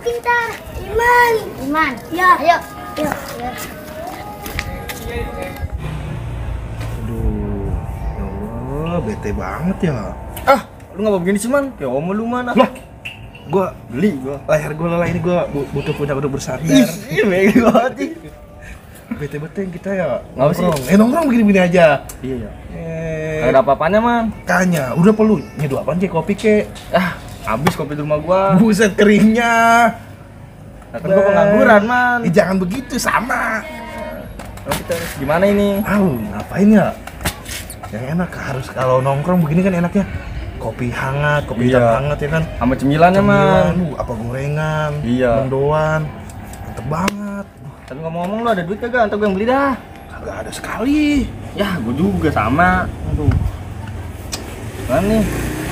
pintar. Iman. Iman. Ya. Ayo. Ayo. Ya. Aduh, ya Allah, bete banget ya. Ah, lu ngapa begini sih, Man? Kayak omel lu, Man. Lah, gua leher gua lelah ini, gua butuh punya untuk bersandar. Ih, bego banget. Bete-bete kita ya. Ngapa sih? Nongkrong begini-begini aja. Iya, ya. Eh, Kayak ada apa-apanya, Man. Tanya, udah perlu nyeduh apaan kek, kopi kek? Ah, habis kopi di rumah gua. Buset keringnya. Nah, kan gua pengangguran, Man. Jangan begitu, sama. Nah, kita harus gimana ini? Ngapain ya? Yang enak harus kalau nongkrong begini kan enaknya kopi hangat, kopi Iya. hitam hangat ya kan. Sama cemilannya, Man. Apa gorengan, Iya. mendoan, mantep banget. Tapi ngomong-ngomong lu ada duit kagak? Atau gue yang beli dah? Kagak ada sekali. Ya, gua juga sama. Aduh. Mana nih?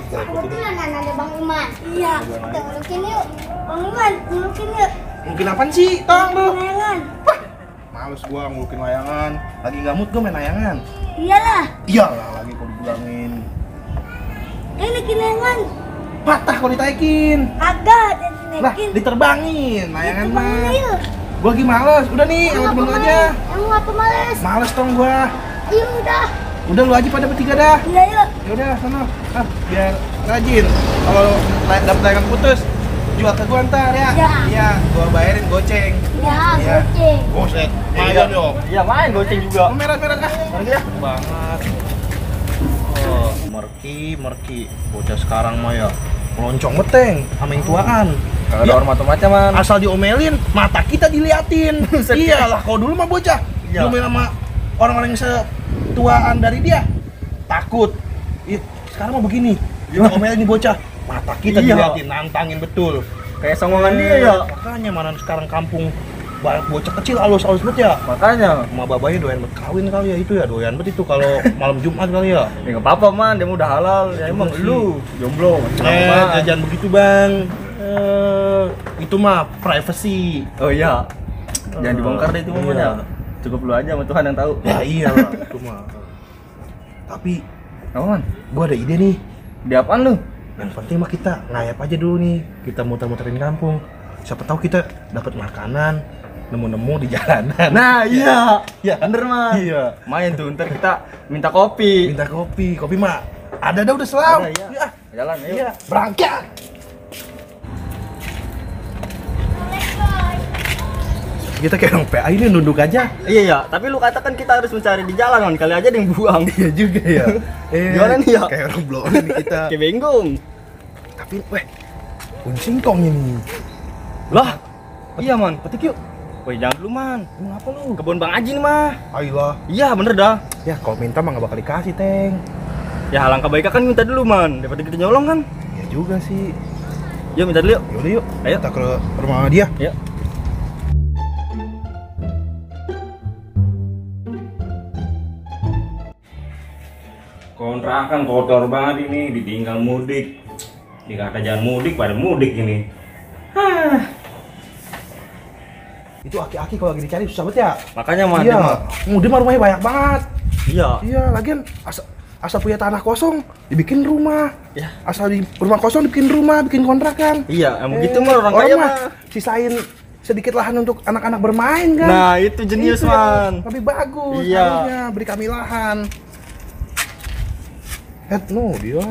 Kebetulan ada Bang Iman. Iya. Kita ngelukin yuk. Bang Iman, ngelukin yuk. Mungkin apaan sih, Tong lu? Layangan. Males gua ngelukin layangan. Lagi nggak mood gua main layangan. Iyalah. Iyalah lagi kok dibilangin. Ini layangan. Patah kalau ditaikin. Agak dan Lah, dinaikin. diterbangin layangan Bang mah. yuk. Gua lagi males. Udah nih, sama temen lu aja. Emang apa males? Males Tong gua. Ayo udah. Udah lu aja pada bertiga dah. Iya yuk. Yaudah, sana. Biar rajin. Kalau dapet layangan putus, jual ke gua ntar ya. Ya. Iya, gua bayarin goceng. Ya, Iya. goceng. Buset, mayan yo. Iya, main goceng juga. Merah-merah ah. Mana dia? Banget. Oh, merki. Bocah sekarang mah ya meloncong beteng sama yang tuaan. Kagak ada Ya, hormat macam, Man. asal diomelin, mata kita diliatin. Iyalah, kalau dulu mah bocah Iya. diomelin sama orang-orang yang setuaan dari dia, takut. Sekarang mah begini, kita omelin nih bocah, mata kita Iya. diliatin, nantangin betul. Kayak songgongan dia ya. Makanya mana sekarang kampung banyak bocah kecil halus-halus banget ya. Makanya. Sama babanya doyan banget kawin kali ya, itu ya doyan banget itu kalau malam Jumat kali ya. Ya nggak apa-apa, Man, dia mah udah halal. Ya emang sih. lu jomblo. Jangan begitu bang. Itu mah privacy. Oh iya. Jangan dibongkar deh itu mah, Man, Iya. ya. Cukup lu aja sama Tuhan yang tahu. Ya iyalah itu mah. Tapi Apa, Man? gua ada ide nih. Di apaan lu? Yang penting mah kita ngayap aja dulu nih. Kita muter-muterin kampung. Siapa tahu kita dapat makanan, nemu-nemu di jalanan. Nah, iya. Iya. Bener, Man. Iya. Main tuh, ntar kita minta kopi. Minta kopi. Kopi mah ada udah selalu. Ada, iya. Jalan, ayo. Iya. Berangkat. Kita kayak orang PA ini nunduk aja. Iya, iya. Tapi lu katakan kita harus mencari di jalan, Man. Kali aja ada yang buang. Iya juga ya. Gimana nih ya? Kayak orang blok nih kita. Kayak bengong. Tapi pohon singkong ini. Lah, iya, Man. Petik yuk. Woi, jangan dulu, Man. Ngapa lu? Kebun Bang Aji nih, mah. Ayolah. Iya, bener dah. Ya kalau minta mah nggak bakal dikasih, Teng. Ya, alangkah baiknya kan minta dulu, Man. Daripada kita nyolong kan. Ya juga sih. Yuk, minta dulu yuk. Yaudah yuk. Ayo. Kita ke rumah dia. Yuk. Kontrakan kotor banget ini, ditinggal mudik. Dikata jangan mudik, pada mudik ini. Itu aki-aki kalau lagi dicari susah banget ya. Makanya, Man. Iya. dia mah- Dia mah rumahnya banyak banget. Iya. Iya, lagian asal punya tanah kosong dibikin rumah. Ya. Asal di rumah kosong dibikin rumah, bikin kontrakan. Iya, emang gitu mah orang kaya mah. Sisain sedikit lahan untuk anak-anak bermain kan. Nah, itu jenius, Itu Man. lebih bagus. Iya. Harusnya beri kami lahan. Dia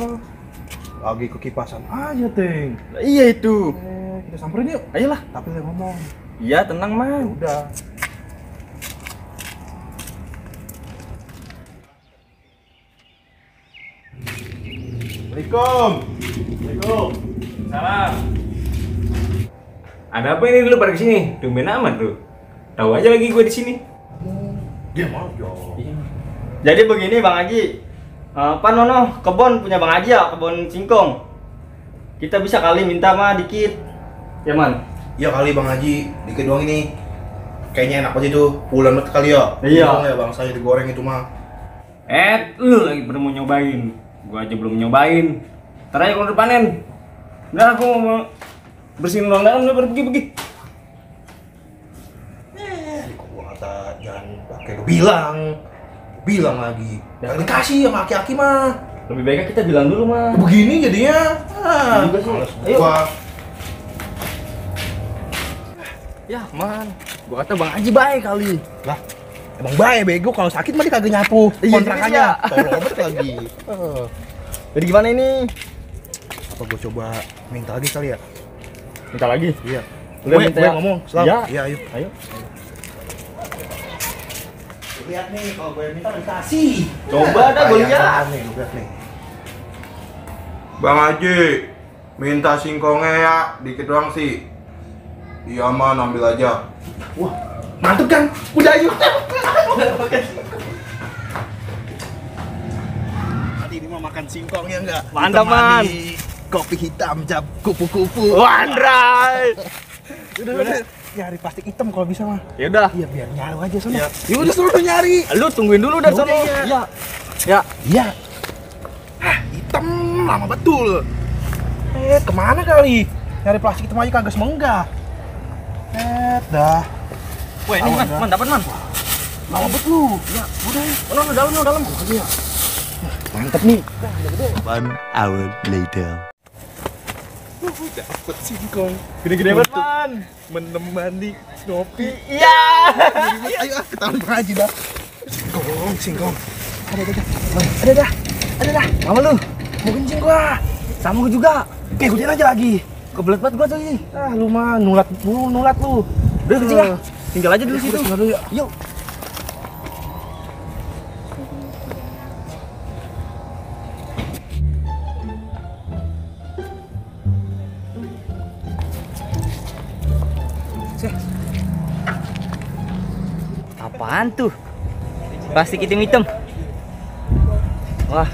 lagi ke kipasan aja, Teng. Iya itu. Kita samperin yuk. Ayolah. Tapi dia ngomong. Iya, tenang, Man. Udah. Assalamualaikum. Assalamualaikum. Salam. Ada apa ini dulu pada kesini? Tumben amat tuh. Tahu aja lagi gue di sini. Dia mau yo. Jadi begini, Bang Haji. Apa Nono? Kebun punya Bang Haji ya, kebun singkong. Kita bisa kali minta mah dikit. Ya, Man. Iya kali Bang Haji, dikit doang ini. Kayaknya enak banget itu. Pulan banget kali ya. Iya. Untung ya Bang saya digoreng itu mah. Lu lagi pada mau nyobain. Gua aja belum nyobain. Ntar aja kalau udah panen. Udah aku mau bersihin ruang dalam, udah pergi-pergi. Kok gua kata jangan pakai bilang lagi. Jangan dikasih sama aki-aki mah. Lebih baiknya kita bilang dulu, mah. Begini jadinya. Juga sih. Males Ayo. gua. Ya, man. Gua kata Bang Haji baik kali. Lah, emang baik bego kalau sakit mah dia kagak nyapu Iya, kontrakannya. iya. Tolong banget lagi. Jadi gimana ini? Apa gua coba minta lagi kali ya? Minta lagi? Iya. Udah Gue minta ya? ngomong, Slam. Iya. Iya, ayo. Ayo. Lihat nih, kalau gue minta dikasih. Coba dah gue lihat. Nih, lihat nih. Bang Haji, minta singkongnya ya, dikit doang sih. Iya man, ambil aja. Wah, mantep kan? Udah ayo. Tadi ini mau makan singkong ya enggak? Mantap, Ditemani kopi hitam cap kupu-kupu. Wandrai. Udah. Nyari plastik hitam kalau bisa mah. Ya udah. Iya, biar nyaru aja sana. Iya. Ya udah suruh nyari. Lu tungguin dulu dah Ya sono. udah, iya. Iya. Ya. Iya. Hah, hitam lama betul. Kemana kali? Nyari plastik hitam aja kagak semenggah. Dah. Wah, ini Aman, man dapat man. Lama betul. Ya, udah. Ono dalam. Iya. Mantep nih. One hour later. Dapet singkong. Gede-gede banget man. Menemani ngopi. Iya. Ayo ketahuan Bang Haji dah. Singkong. Ada dah. Sama lu. Mau kencing gua. Sama gua juga. Ikutin aja lagi. Kebelet banget gua tuh ini. Ah, lu mah nulat lu. Udah kencing ya. Tinggal aja dulu situ. Tinggal dulu ya. Yuk. Apaan tuh? Plastik hitam. Wah.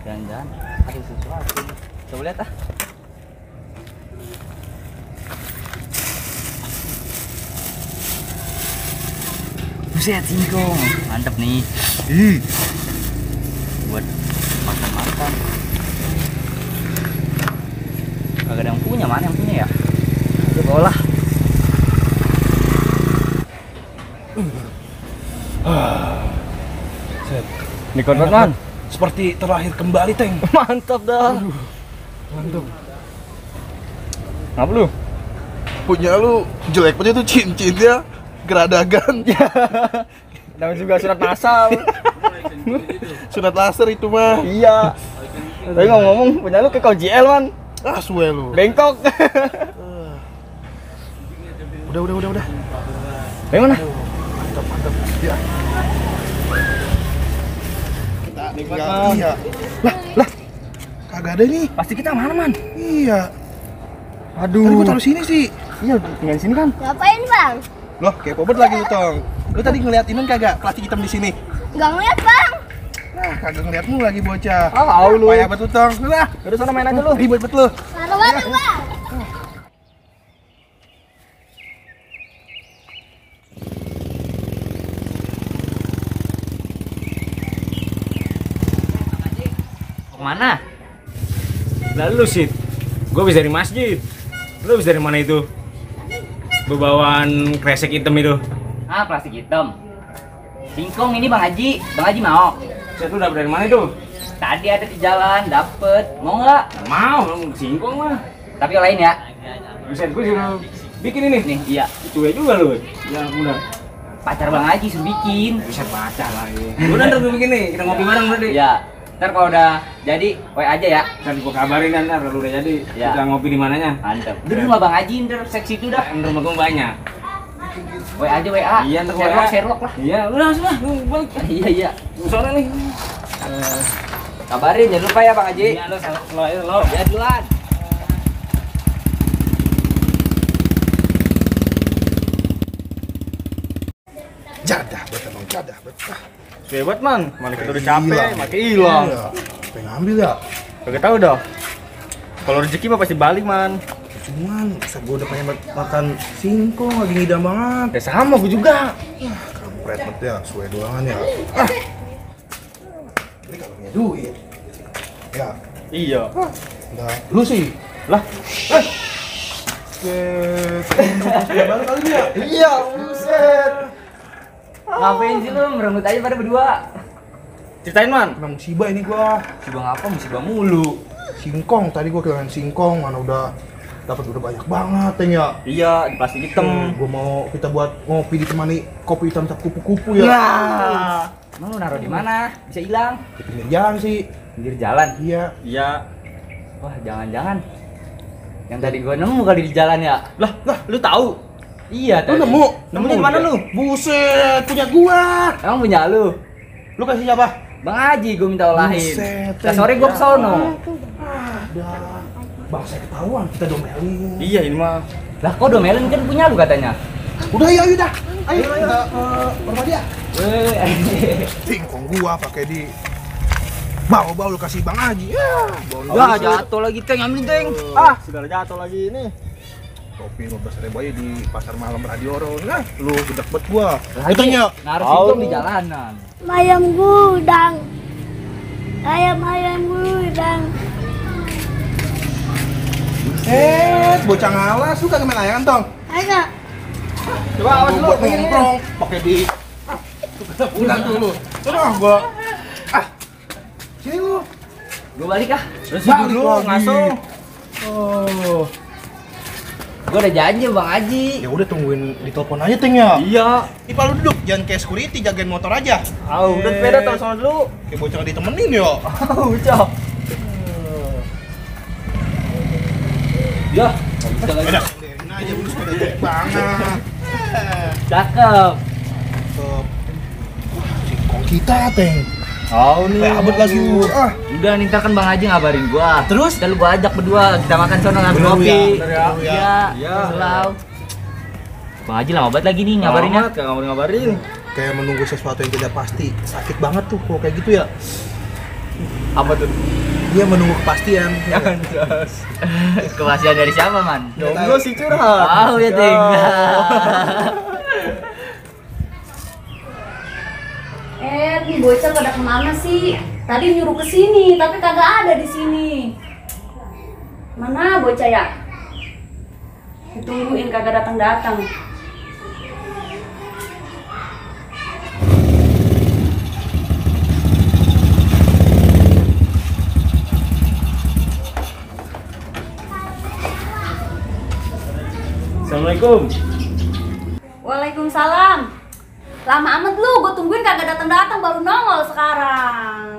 Jangan-jangan ada sesuatu. Coba lihat ah. Buset, singkong. Mantep nih. Buat makan-makan. Kagak ada yang punya, mana yang punya ya? Coba olah. Set. Ini man. Seperti terlahir kembali, Teng. Mantap dah. Mantap. Ngapa lu? Punya lu jelek punya tuh cincinnya geradagan. Namanya juga surat masal. Sunat laser itu mah. Iya. Tapi ngomong punya lu kayak KJL man. Ah, suwe lu. Bengkok. Udah. Bagaimana? Mantap. Ya. Kita Nikmat, tinggal Man. iya. Lah. Kagak ada nih. Pasti kita mana man? Iya. Aduh. Tadi gua taruh sini sih. Iya, tinggal di sini kan. Ngapain bang? Loh, kepo banget lagi lu, Tong. Lu tadi ngeliat ini kagak plastik hitam di sini? Nggak ngeliat bang. Nah, kagak ngeliat lu lagi bocah. Ah, lu. Payah betul, Tong. Lah, Udah sana main aja lu. ribet bet lu. Taruh batu bang. Kemana? Lalu sih, gue bisa dari masjid. Lu bisa dari mana itu? Bawaan kresek hitam itu. Ah, plastik hitam. Singkong ini Bang Haji. Bang Haji mau? Saya tuh dapet dari mana itu? Tadi ada di jalan, dapet. Mau nggak? Mau, singkong mah. Tapi yang lain ya. Buset, gue suruh bikin ini. Nih, iya. Cuek juga lu. Ya, bener. Pacar Bang Haji suruh bikin. Buset, baca lagi. Udah ntar gue bikin nih, kita ngopi bareng berarti. Iya. Ntar kalau udah jadi, WA aja ya. Ntar gue kabarin dan ntar kalau udah jadi Ya. kita ngopi di mananya. Mantap. Di rumah Bang Haji ntar seksi itu dah. Kan rumah gue banyak. WA aja WA. Iya, ntar Sherlock lah. Iya, udah langsung lah. Gue balik. Iya. Sore nih. Kabarin jangan lupa ya Bang Haji. Iya, lo. Ya duluan. Jadah bet emang jadah bet. Hebat man, mana kita udah capek, makin hilang. Iya. Pengen ngambil ya. Kagak tahu dah. Kalau rezeki mah pasti balik man. Cuman, masa gue udah pengen makan singkong lagi ngidam banget. Ya sama gue juga. Kampret bet ya, suwe doangan ya. Ah. Ini kalau punya duit. Ya, Iya. enggak. Lu sih. Lah, Sudah balik kali dia. iya, buset. Ngapain sih lu merenggut aja pada berdua? Ceritain man. Emang musibah ini gua. Musibah apa? Musibah mulu. Singkong, tadi gua kehilangan singkong, mana udah dapat udah banyak banget Teng ya. Iya, di plastik hitam. Gua mau kita buat ngopi ditemani kopi hitam tak kupu-kupu ya. Nah, emang lu naruh di mana? Bisa hilang. Di pinggir jalan sih. Pinggir jalan. Iya. Iya. Wah, jangan-jangan yang tadi gua nemu kali di jalan ya. Lah, lu tahu? Iya, Lu tadi. nemu? Nemunya di mana lu? Buset, punya gua. Emang punya lu? Lu kasih siapa? Bang Haji gua minta olahin. Buset, Nah, sore gua kesono. Dah. Bangsa ketahuan kita domelin. Iya, ini mah. Lah kok domelin kan punya lu katanya. Udah ayo dah. Ayo kita ke rumah dia. Singkong gua pakai di bawa-bawa lu kasih Bang Haji. Ya, Wah, jatuh lagi Teng, ambilin Teng. Ah, sudah jatuh lagi ini. Kopi 15.000 aja di pasar malam Radioro. Nah, lu gede bet gua. Lah, Tanya. naruh singkong di jalanan. Ayam gudang. Ayam gudang. Bocah ngalas, lu kagak main layangan, Tong? Ada. Coba awas lu. Buat nongkrong, pakai di pulang dulu. Terus gua sini lu. Gua balik ah. Terus Balik dulu lagi. ngasuh. Oh. Gua udah janji Bang Haji. Ya udah tungguin di telepon aja Teng ya. Iya. Ipa lu duduk, jangan kayak security, jagain motor aja. Udah sepeda taruh sana dulu. Kayak bocah nggak ditemenin ya. Ucap. Ya, nggak bisa lagi. Udah, ini aja dulu sepeda jelek banget. Cakep. Wah, singkong kita, Teng. Oh, nih. Kayak abet lagi lu. Udah nih ntar kan Bang Haji ngabarin gua. Terus dan gua ajak berdua kita makan sono ngambil Bener kopi. ya, bener ya. Iya. Iya. Selau. Bang Haji lama banget lagi nih ngabarinnya. Ngabarin ngabarin. Kayak menunggu sesuatu yang tidak pasti. Sakit banget tuh kalau kayak gitu ya. Apa tuh? Dia menunggu kepastian. Anjas. Kepastian dari siapa, Man? Jomblo sih curhat. Tahu ya, Ting. Nih bocah pada kemana sih? Tadi nyuruh ke sini, tapi kagak ada di sini. Mana bocah ya? Ditungguin kagak datang-datang. Assalamualaikum. Waalaikumsalam. Lama amat lu, gue tungguin kagak datang-datang baru nongol sekarang.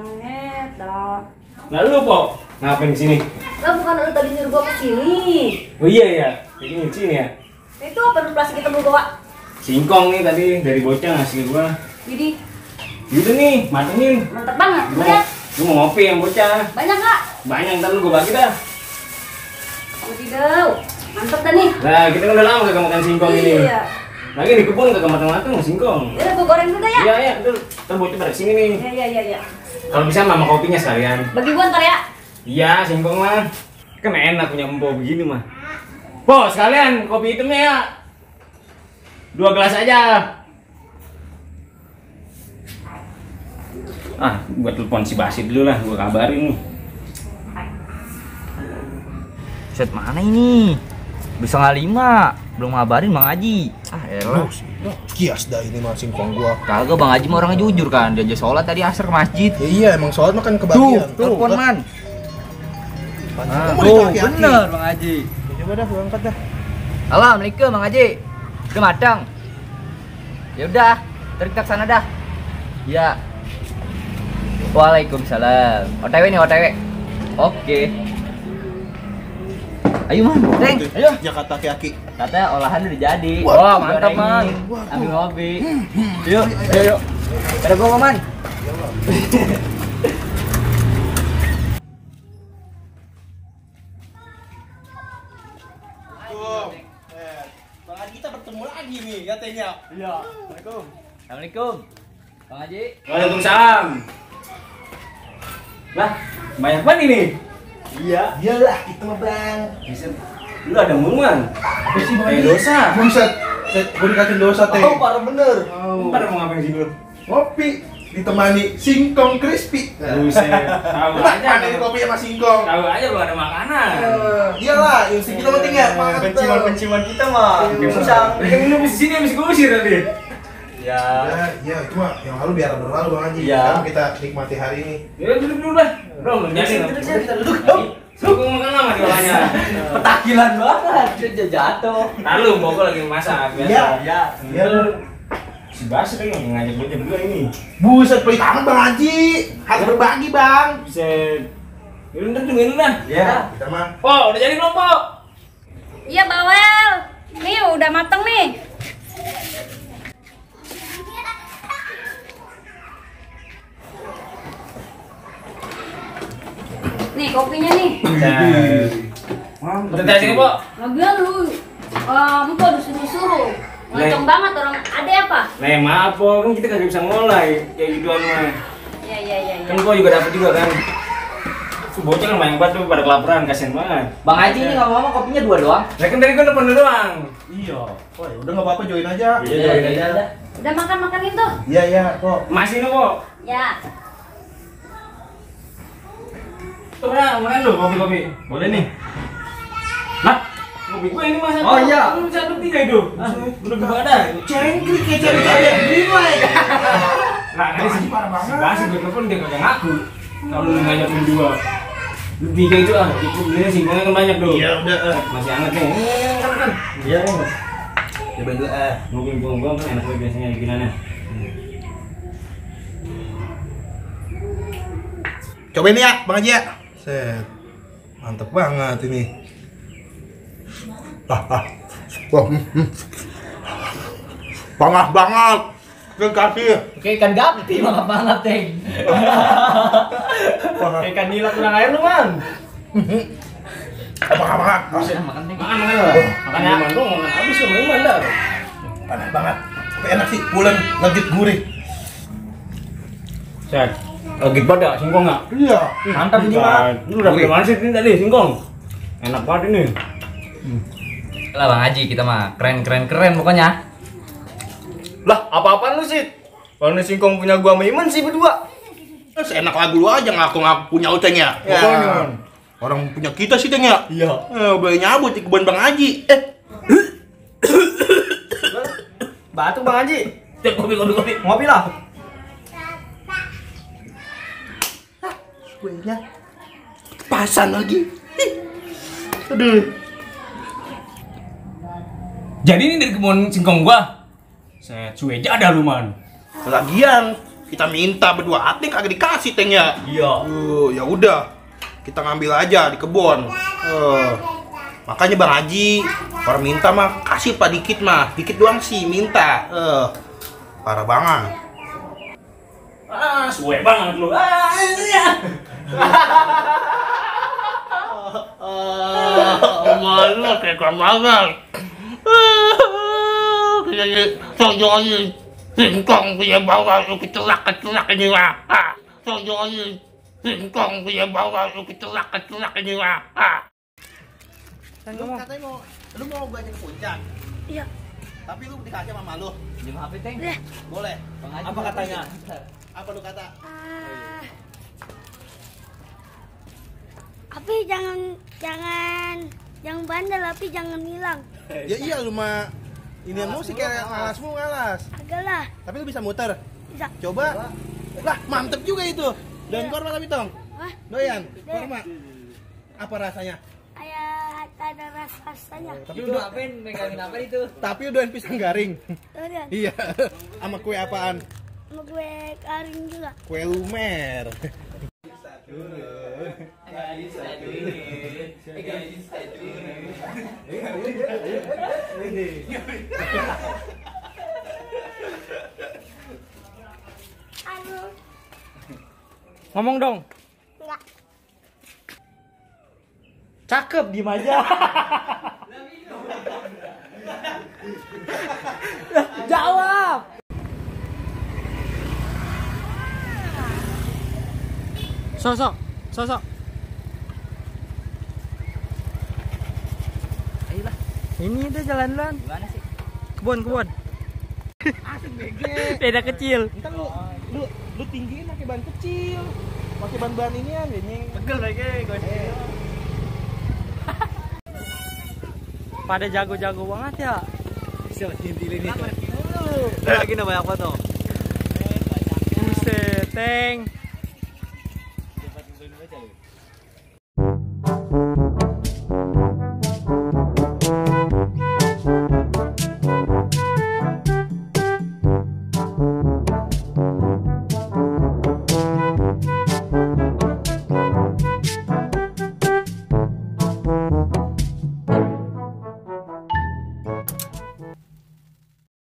Dah. Nah lu kok ngapain di sini? Lah bukan lu tadi nyuruh gue kesini. Oh iya ya, jadi nyuci nih ya. Itu apa lu plastik kita bawa? Singkong nih tadi dari bocah ngasih ke gua. Jadi Gitu nih, matengin. mantep banget. Gua Lihat, mau ngopi yang bocah. banyak gak? Banyak, ntar lu gua bagi dah. Udah, mantep dah nih. Nah, kita kan udah lama kagak makan singkong ini. Iya. Lagi di kebun kagak matang-matang singkong. Ya gue goreng dulu dah ya. Iya, iya, betul. Ntar bocah pada sini nih. Iya. Kalau bisa mama kopinya sekalian. Bagi gua ntar ya. Iya, singkong mah. Kan enak punya empo begini mah. Po, sekalian kopi hitamnya ya. 2 gelas aja. Ah, buat telepon si Basit dulu lah, gua kabarin nih. Set mana ini? Bisa nggak 5? Belum ngabarin Bang Haji. Ah, elah. Kias dah ini mah singkong gua. Kagak Bang Haji mah orangnya jujur kan. Dia aja sholat tadi asar ke masjid. Ya iya, emang sholat mah kan kebagian. Telepon Man. Kamu Tuh, hati-hati. bener Bang Haji. Coba dah, gua angkat dah. Assalamualaikum Bang Haji. Udah matang. Ya udah, ntar kita kesana dah. Ya. Waalaikumsalam. OTW nih OTW. Oke. Ayo Man, Teng. Ayo, Jakarta Aki-Aki. Katanya olahan udah jadi. Wah, Wah, mantap Man. Waduh. Ambil ngopi. Yuk, yuk. Ada gua Man. Bang Haji kita bertemu lagi nih katanya. Iya. Assalamualaikum. Assalamualaikum. Bang Haji. Waalaikumsalam. Lah, banyak banget ini. Iya. Iyalah, itu mah Bang. Lu ada muluan. Dosa. Buset, gua dikatain dosa teh. parah bener. Ntar mau ngapain sih lu? Ngopi ditemani singkong crispy. Buset. Tahu Nah, aja. ada kopi sama singkong. Tahu aja lu ada makanan. Iyalah, insting kita penting ya. Penciuman kita mah. Kayak musang. Kan lu di sini habis gue usir tadi. Ya. Ya, itu mah yang lalu biar berlalu Bang Haji. Iya. Sekarang kita nikmati hari ini. Ya duduk dulu lah. Bro, jadi Kita duduk. Singkong makan lama di bawahnya. Petakilan banget. Dia jatuh. Lalu Bogor lagi masak biasa. Iya. Si Basir kan yang ngajak gue berdua ini. Buset, pelit amat Bang Haji. Harus berbagi, Bang. Bisa. Yaudah ntar tungguin dah. Ya, kita mah. Oh, udah jadi belum, Pok? Iya, Bawel. Nih udah mateng nih. Nih kopinya nih. Mantap. Kita sini, Pok. Lagian lu, empok disuruh-suruh. Ngacong banget orang. Ada apa? Nah, maaf, Pok. Kan kita kagak bisa ngolai kayak gituan mah. Iya. Kan Pok juga dapat juga kan. Tuh bocah kan banyak banget tuh pada kelaparan, kasihan banget. Bang Haji ini ngomong kopinya 2 doang. Nah, kan dari gue depan lu doang. Iya. Oh, ya udah enggak apa-apa, join aja. Iya, join aja. Udah makan-makanin tuh? Iya, kok. Masih nih, Pok. Ya. Tuh, makan lu kopi-kopi. Boleh nih. Nah, kopi gue ini masa. Oh, iya. Lu 1-3 itu. Udah buka ada. Cengkrik kayak cari-cari lima ya. Nah, Bang Haji parah banget. Si Basir gue telepon dia kagak ngaku. Kalau lu ngajak berdua. Lu 3 itu ikut belinya singkongnya kan banyak tuh. Iya, udah. Masih hangat nih. Kan. Iya. Cobain dulu Mungkin gua kan enak banget biasanya bikinannya. Cobain ya, Bang Haji ya. Set. Mantep banget ini. Wah. Banget banget. Terima kasih. Kayak ikan gapi malah banget, Teng. Kayak ikan nila kurang air lu, Man. Banget. Makan, Teng. Makan lu. Makan ya. Makan habis lu main dah. Panas banget. Tapi enak sih, pulen, legit gurih. Set. Lagi pada singkong enggak? Iya. Mantap ini, Man. Lu udah beli mana sih ini tadi singkong? Enak banget ini. Lah Bang Haji kita mah keren pokoknya. Lah, apa-apaan lu sih? Kalau ini singkong punya gua sama Iman sih berdua. Seenak lagu lu aja ngaku-ngaku punya utang ya. Pokoknya. Orang punya kita sih, Teng ya. Iya. Boleh nyabut di kebun Bang Haji. Batuk Bang Haji. Kopi. Ngopi lah. Kuenya pasan lagi. Aduh. Jadi ini dari kebun singkong gua. Saya cuy aja ada lu, Man. Lagian kita minta berdua ating kagak dikasih, Teng ya. Iya. Ya udah. Kita ngambil aja di kebun. Makanya Bang Haji, orang minta mah kasih Pak dikit mah. Dikit doang sih minta. Parah banget. Suwe banget lu. Iya. Malu kayak banget. Sojoin singkong punya bawah lu kecelak ini mah. Sojoin singkong punya bawah lu kecelak ini mah. Lu katanya lu mau gua ajak ke puncak. Iya. Tapi lu dikasih sama lu. Jam HP, Teng. Boleh. Bang Haji Apa katanya? Apa lu kata? Tapi jangan bandel, tapi jangan hilang. Ya iya lu mah inian musik kayak ngalas. Agak lah. Tapi lu bisa muter. Bisa. Coba. Lah, mantep juga itu. Doyan korma tapi Tong. Hah? Doyan korma. Apa rasanya? Kayak ada rasanya. Tapi Itu apain megangin apa itu? Tapi doyan pisang garing. Durian. Iya. Sama kue apaan? Sama gue garing juga. Kue lumer. Aduh. Ngomong dong. Enggak. Cakep, diem aja. Jawab. Sosok. Ayolah. Ini udah jalan-jalan. Gimana sih? Kebun. Asik BG. Beda kecil. Entar lu tinggiin pakai ban kecil. Pakai ban ini ya, ini. Pegel lagi, pada jago-jago banget ya. Bisa ngintilin itu. Lagi nih banyak foto. Buset, Teng.